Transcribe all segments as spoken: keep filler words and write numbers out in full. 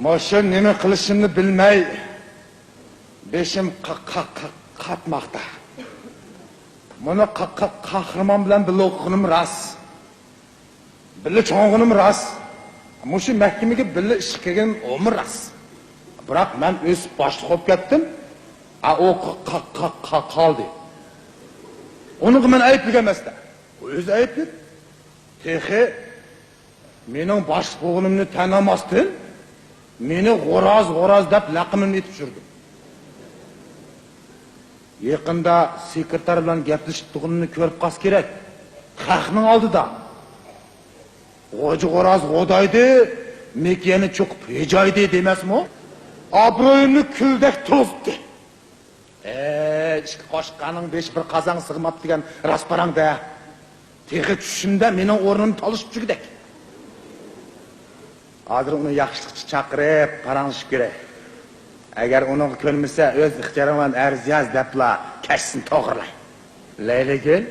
مۇشۇ نېمە قىلىشىمنى بىلمەي، بېشىم ق-، ق-، ق-، قاتماقتا. مۇنى ق-، ق-، قاھرىمان بىلەن بىللە ئوقۇغىنىم راست. بىللە چوڭىغىنىم راست. مۇشۇ مەھكىمىگە بىللە ئىشقا كىرگىنىم ئۇمۇ راست. بىراق مەن ئۆسۈپ باشلىق بولۇپ كەتتىم. ئا، ئۇ ق-، ق-، ق-، ق-، قالدى. ئۇنىڭغا مەن ئەيىبلىك ئەمەس-دە. ئۇ ئۆزى ئەيىبلىك. تېخى مېنىڭ باشلىق بولغىنىمنى تەن ئالماستىن، مېنى غوراز، غوراز دەپ لەقىمىمنى ئېتىپ يۈردى. يېقىندا سېكرېتار بىلەن گەپلىشىپ تۇرغىنىمنى كۆرۈپ قالسا كېرەك. خەقنىڭ ئالدىدا. غوجا غوراز غودايدى، مېكىيەنى چوقۇپ ھىجايدى دېمەسمۇ؟ ئابرۇيۇمنى كۈلدەك توزۇتتى. ئەي، ئىككى قوشقاننىڭ بېشى بىر قازانغا سىغماپتۇ دېگەن راست پاراڭ-دە. تېخى چۈشۈمدە مېنىڭ ئورنۇمنى تالىشىپ يۈرگۈدەك. ھازىر ئۇنى ياخشىلىقچە چاقىرىپ، پاراڭلىشىپ كۆرەي. ئەگەر ئۇنىڭغا كۆنمىسە، ئۆز ئىختىيارىڭ بىلەن ئەرز ياز دەپلا كەچسىنى توغرىلاي. لەيلىگۈل؟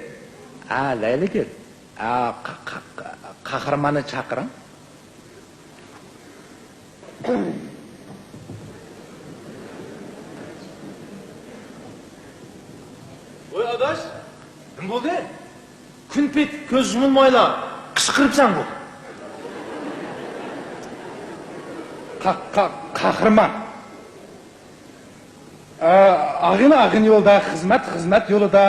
ئا، لەيلىگۈل. ئا، ق-، ق-، ق-، قاھرىماننى چاقىرىڭ. ۋوي ئاداش، نېمە بولدى؟ كۈن پېتىپ كۆز يۇمۇلمايلا قىچقىرىپسەنغۇ. قا-، قا-، قاھرىمان. ئا، ئاغىنە، ئاغىنە يولىدا، خىزمەت، خىزمەت يولىدا.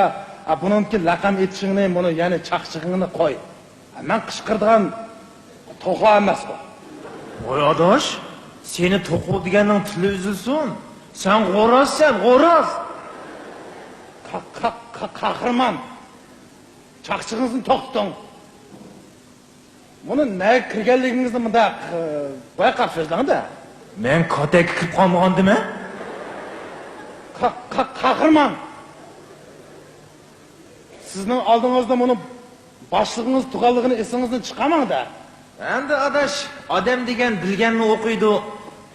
ئا، بۇنىڭدىكى لەقەم ئېتىشىڭنى، مۇنۇ يەنى چاقچىقىڭنى قوي. مەن قىچقىرىدىغان توخۇ ئەمەسقۇ. ۋوي ئاداش، سېنى توخۇ دېگەننىڭ تىلى ئۈزۈلسۇن. سەن غورازسەن، غوراز. قا-، قا-، قا-، قاھرىمان، چاقچىقىڭىزنى توختىتىڭ. مۇنۇ نەگە كىرگەنلىكىڭىزنى مۇنداق، ئى، بايقاپ سۆزلەڭ-دە. مەن كاتەككە كىرىپ قالمىغاندىمەن؟ قا-، قا-، قاھرىمان، سىزنىڭ ئالدىڭىزدا مۇنۇ باشلىقىڭىز تۇرغانلىقىنى ئېسىڭىزدىن چىقارماڭ-دە. ئەمدى ئاداش، ئادەم دېگەن بىلگەننى ئوقۇيدۇ،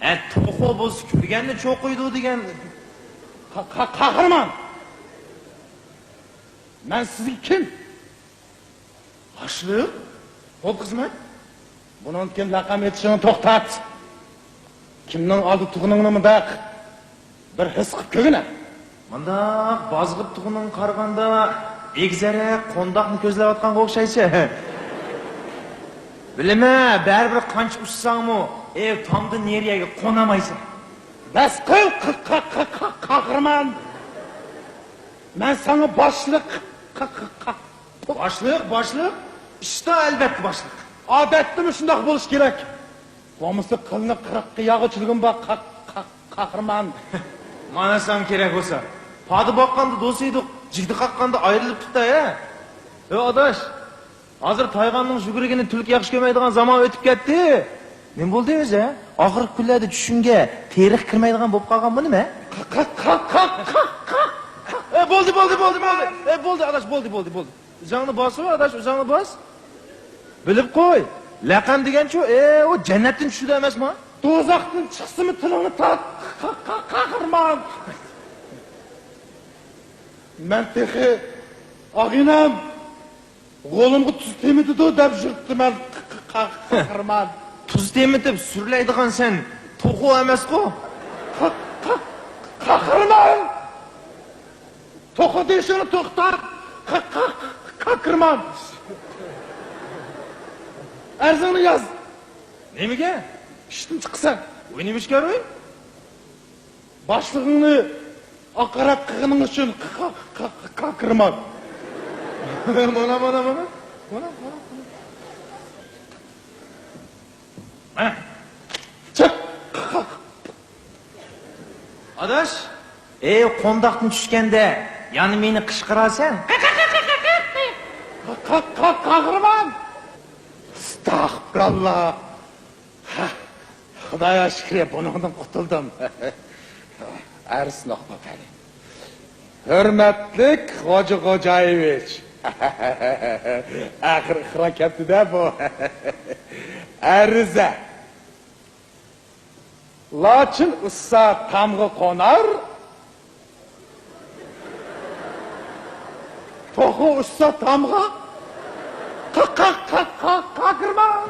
ئە، توخۇ بولسا كۆرگەننى چوقۇيدۇ دېگەن. قا-، قا-، قاھرىمان! مەن سىزگە كىم؟ باشلىق؟ بولدى خىزمەت. بۇنىڭدىن كېيىن لەقەم ئېتىشىڭنى توختات. كىمنىڭ ئالدىدا تۇرغىنىڭنى مۇنداق بىر ھېس قىلىپ كۆرگىنە. مۇنداق بازغىپ تۇرغىنىڭغا قارىغاندا، ئېگىزەرەك قونداقنى كۆزلەۋاتقانغا ئوخشايسەن. بىلىمەن، بەرىبىر قانچە ئۇچساڭمۇ، ئەي، تامدىن نېرى يەرگە قونالمايسەن. بەس قىل، قا-، قا-، قا-، قا-، قاھرىمان! مەن ساڭا باشلىق، قا-، قا-، قا-، باشلىق، باشلىق. ئىشتا ئەلۋەتتە باشلىق. ئادەتتىمۇ شۇنداق بولۇش كېرەك. بولمىسا قىلنى قىرىققا ياغىچىلىكىم بار، قا-، قا-، قاھرىمان. مانا ساڭا كېرەك بولسا. پادا باققاندا دوست ئىدۇق، جىگدە قاققاندا ئايرىلىپ تۇتاي، ھە؟ ئۆ ئاداش، ھازىر تايغاننىڭ يۈگۈرۈكىنى تۈلكە ياخشى كۆرمەيدىغان زامان ئۆتۈپ كەتتى. نېمە بولدى ئۆزى، ھە؟ ئاخىرقى كۈنلەردە چۈشۈڭگە تېرىق كىرمەيدىغان بولۇپ قالغانمۇ نېمە؟ قا-، قا-، قا-، قا-، قا-، قا-، قا-، ئە، بولدى، بولدى، بولدى، بولدى. ئە، بولدى، ئاداش، بولدى، بولدى، بولدى. ئۆزۈڭنى باسۇ، ئاداش، ئۆزۈڭنى باس. بىلىپ قوي، لەقەم دېگەنچۇ، ئە، ئۇ جەننەتتىن چۈشىدۇ ئەمەسمۇ؟ دوزاختىن چىقسىمۇ تىلىڭنى تارت، قا-، قا-، قاھرىمان. مەن تېخى ئاغىنەم غولۇمغا تۇز تېمىتىدۇ دەپ يۈرۈپتىمەن، قا-، قا-، قا-، قاھرىمان. تۇز تېمىتىپ سۈرلەيدىغان سەن توخۇ ئەمەسقۇ؟ قا-، قا-، قاھرىمان! توخۇ دېيىشىڭنى توختات! قا-، قا-، قا-، قاھرىمان! ئەرزىڭنى ياز! نېمىگە؟ ئىشتىن چىقىسەن. ۋوي نېمە ئىشكار ۋوي؟ باشلىقىڭنى ھاقارەت قىلغىنىڭ ئۈچۈن قا-، قا-، قا-، قاھرىمان. مانا، مانا، مانا. مانا، مانا، مانا. مانا. چىق! ئاداش، ئەي، قونداقتىن چۈشكەندە يەنە مېنى قىچقىرارسەن. قا-، قا-، قاھرىمان! ئەستەغپۇرۇللا! ھە، خۇدايا شۈكرى، بۇنىڭدىن قۇتۇلدۇم. ئەرز نوقما قېنى. ھۆرمەتلىك خوجا خوجايېۋىچ. ئاخىرى ئىقرا كەپتۇ-دە بۇ. ئەرزە. لاچىن ئۇسسا تامغا قونار، توخۇ ئۇسسا تامغا قا-، قا-، قا-، قا-، قاھرىمان.